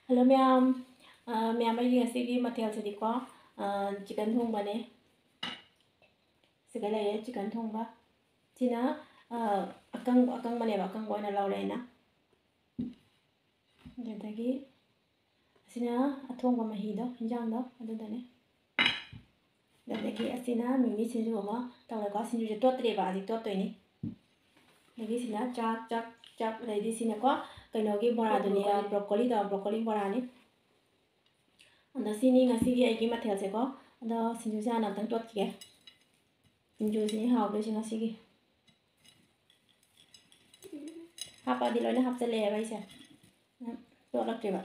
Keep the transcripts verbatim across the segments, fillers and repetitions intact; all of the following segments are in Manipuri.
Hello ꯃꯌꯥꯝ꯫ ꯑ, ꯃꯌꯥꯝ, ꯑꯩꯒꯤ ꯉꯁꯤꯒꯤ ꯃꯊꯦꯜꯁꯤꯗꯤꯀꯣ, ꯑ, chicken ꯊꯣꯡꯕꯅꯦ꯫ ꯁꯤꯗ ꯂꯩꯔꯦ chicken ꯊꯣꯡꯕ꯫ ꯁꯤꯅ, ꯑ, ꯑꯀꯪꯕ, ꯑꯀꯪꯕꯅꯦꯕ, ꯑꯀꯪꯕ ꯑꯣꯏꯅ ꯂꯧꯔꯦ ꯑꯩꯅ꯫ ꯑꯗꯨꯗꯒꯤ ꯑꯁꯤꯅ ꯑꯊꯣꯡꯕ ꯃꯍꯤꯗꯣ, ꯍꯤꯟꯖꯥꯡꯗꯣ, ꯑꯗꯨꯗꯅꯦ꯫ ꯑꯗꯒꯤ ꯑꯁꯤꯅ ꯃꯤꯃꯤ ꯁꯤꯡꯖꯨ ꯑꯃ ꯇꯧꯔꯦꯀꯣ꯫ ꯁꯤꯡꯖꯨꯁꯦ ꯇꯣꯠꯇ꯭ꯔꯦꯕ, ꯍꯧꯖꯤꯛ ꯇꯣꯠꯇꯣꯏꯅꯤ꯫ ꯑꯗꯒꯤ ꯁꯤꯅ ꯆꯥꯛ, ꯆꯥꯛ, ꯆꯥꯛ, ꯑꯗꯩꯗꯤ ꯁꯤꯅꯀꯣ ꯀꯩꯅꯣꯒꯤ ꯕꯣꯔꯥꯗꯨꯅꯦ, broccoli꯫ Broccollyꯗꯣ, broccoli ꯕꯣꯔꯥꯅꯤ꯫ ꯑꯗꯣ ꯁꯤꯅꯤ ꯉꯁꯤꯒꯤ ꯑꯩꯒꯤ ꯃꯊꯦꯜꯁꯦꯀꯣ꯫ ꯑꯗꯣ ꯁꯤꯡꯖꯨꯁꯦ ꯍꯥꯟꯅ ꯑꯝꯇꯪ ꯇꯣꯠꯈꯤꯒꯦ꯫ ꯁꯤꯡꯖꯨꯁꯤꯅꯤ ꯍꯥꯎꯗꯣꯏꯁꯦ ꯉꯁꯤꯒꯤ꯫ ꯍꯥꯞꯄꯗꯤ ꯂꯣꯏꯅ ꯍꯥꯞꯆꯜꯂꯛꯑꯦꯕ ꯑꯩꯁꯦ꯫ ꯇꯣꯠꯂꯛꯇ꯭ꯔꯤꯕ꯫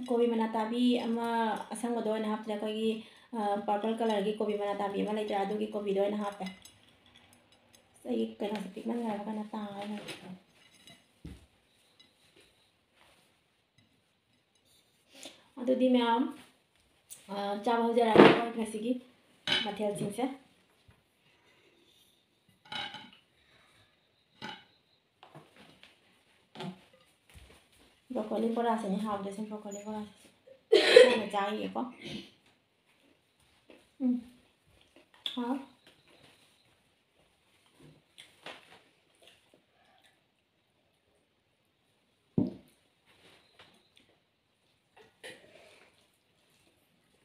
ꯀꯣꯕꯤ ꯃꯅꯥ ꯇꯥꯕꯤ ꯑꯃ ꯑꯁꯪꯕꯗꯣ ꯑꯣꯏꯅ ꯍꯥꯞꯇ꯭ꯔꯦ, ꯑꯩꯈꯣꯏꯒꯤ, ꯑ, purple colourꯒꯤ ꯀꯣꯕꯤ ꯃꯅꯥ ꯇꯥꯕꯤ ꯑꯃ ꯂꯩꯇ꯭ꯔꯥ, ꯑꯗꯨꯒꯤ ꯀꯣꯕꯤꯗꯣ ꯑꯣꯏꯅ ꯍꯥꯞꯄꯦ꯫ ꯑꯁ, ꯑꯩꯒꯤ ꯀꯩꯅꯣꯁꯦ ꯄꯤꯛꯃꯟꯈ꯭ꯔꯕ ꯀꯩꯅꯣ ꯇꯥꯔꯦ꯫ ꯑꯗꯨꯗꯤ ꯃꯌꯥꯝ, ꯑ, ꯆꯥꯕ ꯍꯧꯖꯔꯛꯑꯒꯦꯀꯣ ꯉꯁꯤꯒꯤ ꯃꯊꯦꯜꯁꯤꯡꯁꯦ꯫ Broccolly ꯕꯣꯔꯥꯁꯤꯅꯦ ꯍꯥꯎꯗꯣꯏꯁꯦ, broccolly ꯕꯣꯔꯥꯁꯤꯁꯨ꯫ ꯍꯥꯟꯅ ꯆꯥꯈꯤꯒꯦꯀꯣ꯫ ꯎꯝ꯫ ꯍꯥꯎ꯫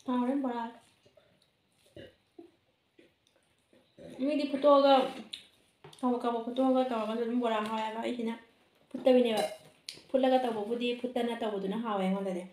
ꯍꯥꯎꯔꯦ ꯕꯣꯔꯥ꯫ ꯃꯤꯗꯤ ꯐꯨꯠꯇꯣꯛꯑꯒ, ꯀꯥꯕꯛ ꯀꯥꯕꯛ ꯐꯨꯠꯇꯣꯛꯑꯒ ꯇꯧꯔꯒꯁꯨ ꯑꯗꯨꯝ ꯕꯣꯔꯥ ꯍꯥꯎꯋꯦ ꯍꯥꯏꯕ꯫ ꯑꯩꯁꯤꯅ ꯐꯨꯠꯇꯕꯤꯅꯦꯕ꯫ ꯐꯨꯠꯂꯒ ꯇꯧꯕꯕꯨꯗꯤ, ꯐꯨꯠꯇꯅ ꯇꯧꯕꯗꯨꯅ ꯍꯥꯎꯋꯦ ꯑꯩꯉꯣꯟꯗꯗꯤ꯫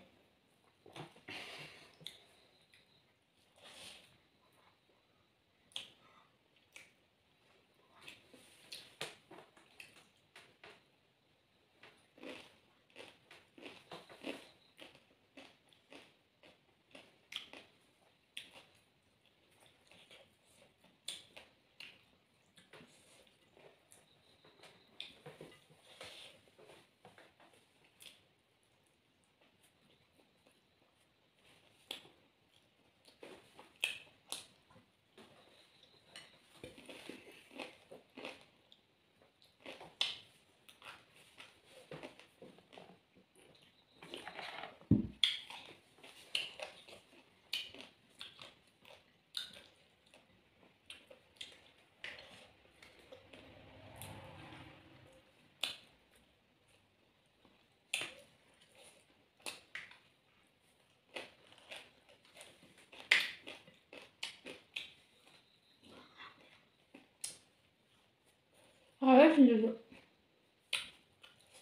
ꯁꯤꯡꯖꯨꯁꯨ꯫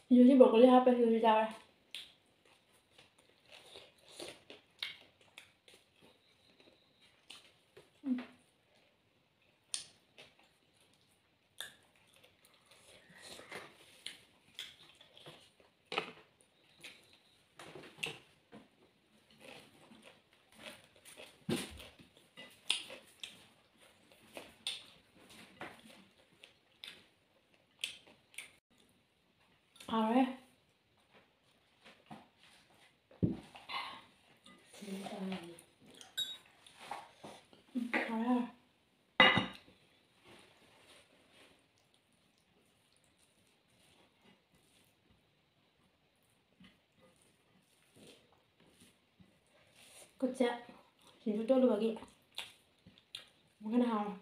ꯁꯤꯡꯖꯨꯁꯤ broccoli ꯍꯥꯞꯄ ꯁꯤꯡꯖꯨꯁꯤ ꯆꯥꯔꯦ꯫ ꯍꯥꯎꯔꯦ꯫ ꯎꯝ, ꯍꯥꯎꯔꯦ, ꯍꯥꯎꯔꯦ꯫ ꯈꯨꯠꯁꯦ ꯁꯤꯡꯖꯨ ꯇꯣꯠꯂꯨꯕꯒꯤ ꯑꯃꯨꯛ ꯍꯦꯟꯅ ꯍꯥꯎꯔꯦ꯫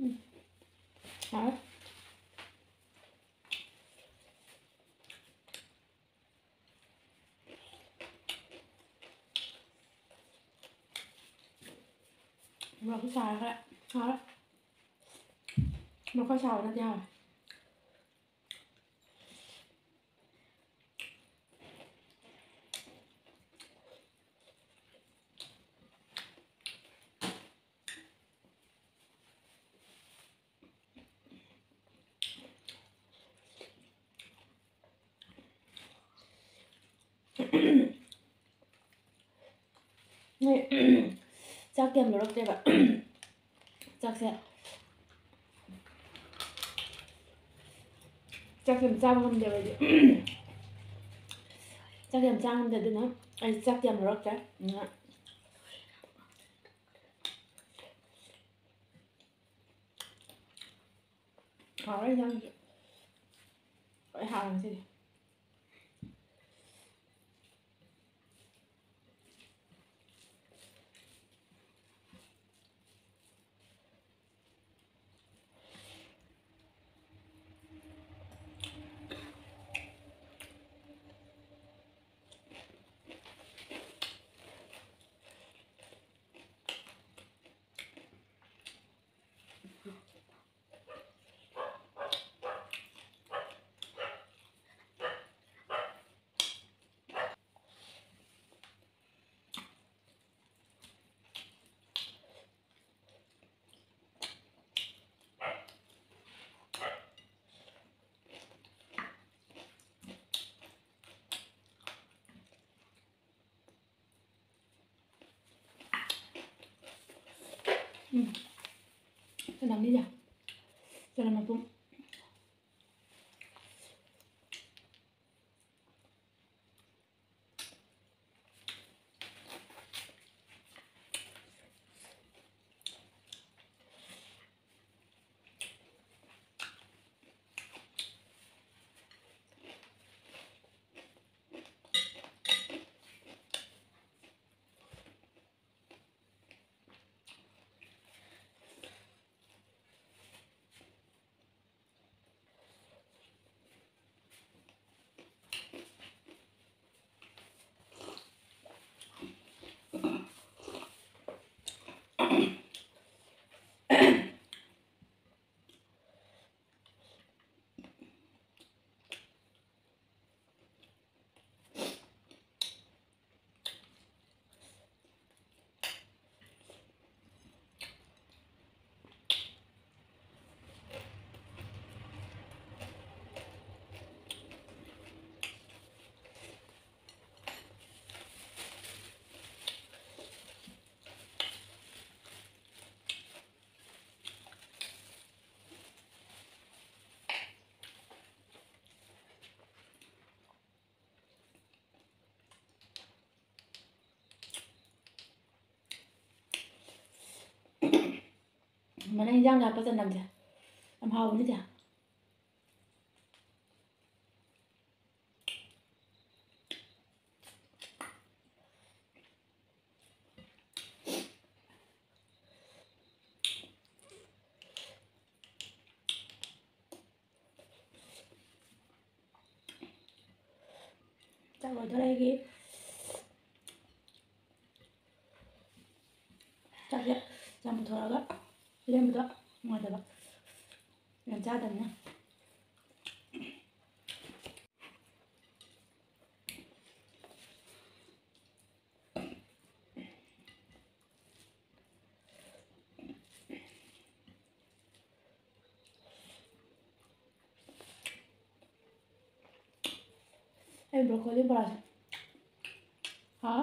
ꯎꯝ꯫ ꯍꯥꯎꯔꯦ꯫ ꯃꯣꯔꯣꯛꯁꯨ ꯁꯥꯔꯦ ꯈꯔ꯫ ꯍꯥꯎꯔꯦ꯫ ꯃꯣꯔꯣꯛ ꯈꯔ ꯁꯥꯕꯅꯗꯤ ꯍꯥꯎꯋꯦ꯫ ꯅꯣꯏ ꯆꯥꯛ ꯀꯌꯥꯝ ꯂꯧꯔꯛꯇꯦꯕ? ꯆꯥꯛꯁꯦ, ꯆꯥꯛꯁꯦ ꯌꯥꯝ ꯆꯥꯕ ꯉꯝꯗꯦꯕ ꯑꯩꯗꯤ꯫ ꯆꯥꯛꯁꯦ ꯌꯥꯝ ꯆꯥ ꯉꯝꯗꯦ, ꯑꯗꯨꯅ ꯑꯩ ꯆꯥꯛꯇꯤ ꯌꯥꯝ ꯂꯧꯔꯛꯇ꯭ꯔꯦ꯫ ꯑꯗꯨꯅ ꯍꯥꯎꯔꯦ ꯏꯟꯖꯥꯡꯁꯨ꯫ ꯂꯣꯏ ꯍꯥꯎꯔꯦ ꯉꯁꯤꯗꯤ꯫ ꯎꯝ꯫ ꯆꯅꯝꯅꯤꯗ꯫ ꯆꯅꯝ ꯃꯄꯨꯝ꯫ ꯃꯅꯥ ꯍꯤꯟꯖꯥꯡꯗ ꯍꯥꯞꯄ ꯆꯅꯝꯁꯦ ꯌꯥꯝ ꯍꯥꯎꯕꯅꯤꯗ꯫ ꯆꯥꯛ ꯂꯣꯏꯗꯣꯔꯦ ꯑꯩꯒꯤ꯫ ꯆꯥꯛꯁꯦ ꯌꯥꯝ ꯄꯨꯊꯣꯔꯛꯑꯒ ꯂꯦꯝꯕꯗꯣ ꯅꯨꯡꯉꯥꯏꯇꯕ꯫ ꯌꯥꯝ ꯆꯥꯗꯕꯅꯤꯅ꯫ ꯑꯩ broccoli ꯕꯣꯔꯥꯁꯦ꯫ ꯍꯥ?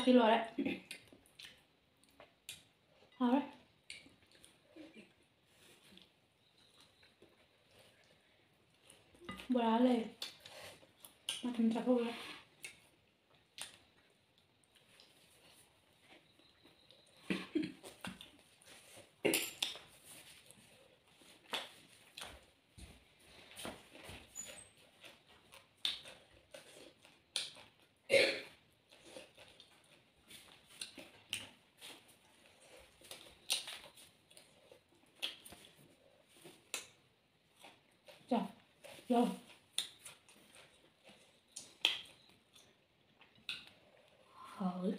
ꯁꯤ ꯂꯣꯏꯔꯦ꯫ ꯍꯥꯎꯔꯦ꯫ ꯕꯣꯔꯥ ꯂꯩ꯫ ꯃꯇꯨꯝ ꯆꯥꯊꯣꯛꯎꯔꯦ꯫ ꯆꯥꯎ꯫ ꯌꯥꯎ꯫ ꯍꯥꯎꯋꯤ꯫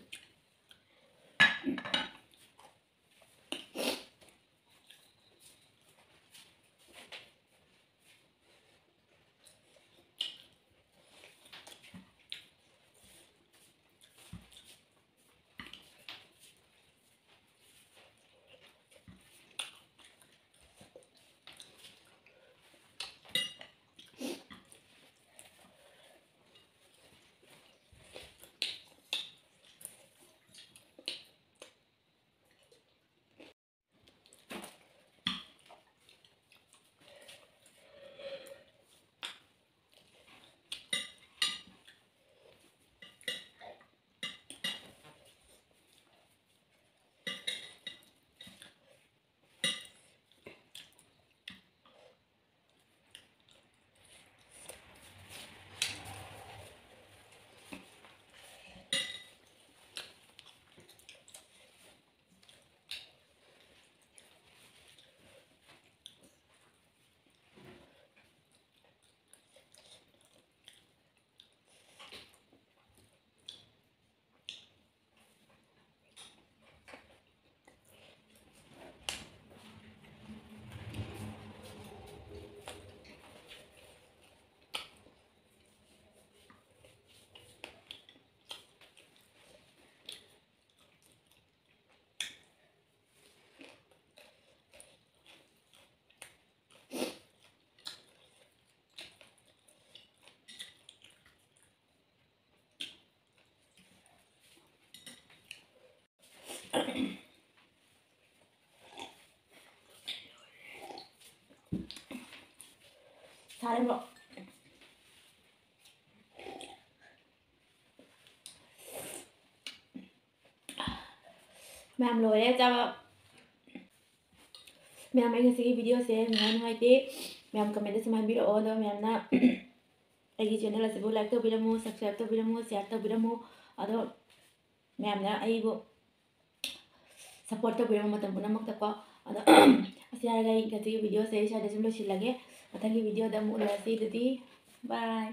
ꯁꯥꯔꯦ ꯃꯣꯔꯣꯛ꯫ ꯃꯌꯥꯝ ꯂꯣꯏꯔꯦ ꯆꯥꯕ꯫ ꯃꯌꯥꯝ, ꯑꯩ ꯉꯁꯤꯒꯤ videoꯁꯦ ꯅꯨꯡꯉꯥꯏ ꯅꯨꯡꯉꯥꯏꯇꯦ ꯃꯌꯥꯝ commentꯗ ꯁꯨꯝ ꯍꯥꯏꯕꯤꯔꯛꯑꯣ꯫ ꯑꯗꯣ ꯃꯌꯥꯝꯅ ꯑꯩꯒꯤ channel ꯑꯁꯤꯕꯨ like ꯇꯧꯕꯤꯔꯝꯃꯨ, subscribe ꯇꯧꯕꯤꯔꯝꯃꯨ, share ꯇꯧꯕꯤꯔꯝꯃꯨ꯫ ꯑꯗꯣ ꯃꯌꯥꯝꯅ ꯑꯩꯕꯨ support ꯇꯧꯕꯤꯔꯝꯕ ꯃꯇꯝ ꯄꯨꯝꯅꯃꯛꯇꯀꯣ꯫ ꯑꯗꯣ ꯑꯁꯤ ꯍꯥꯏꯔꯒ ꯑꯩ ꯉꯁꯤꯒꯤ videoꯁꯦ ꯑꯩ ꯁ꯭ꯋꯥꯏꯗ ꯁꯨꯝ ꯂꯣꯏꯁꯤꯜꯂꯒꯦ꯫ ꯃꯊꯪꯒꯤ videoꯗ ꯑꯃꯨꯛ ꯎꯅꯔꯁꯤ꯫ ꯑꯗꯨꯗꯤ bye꯫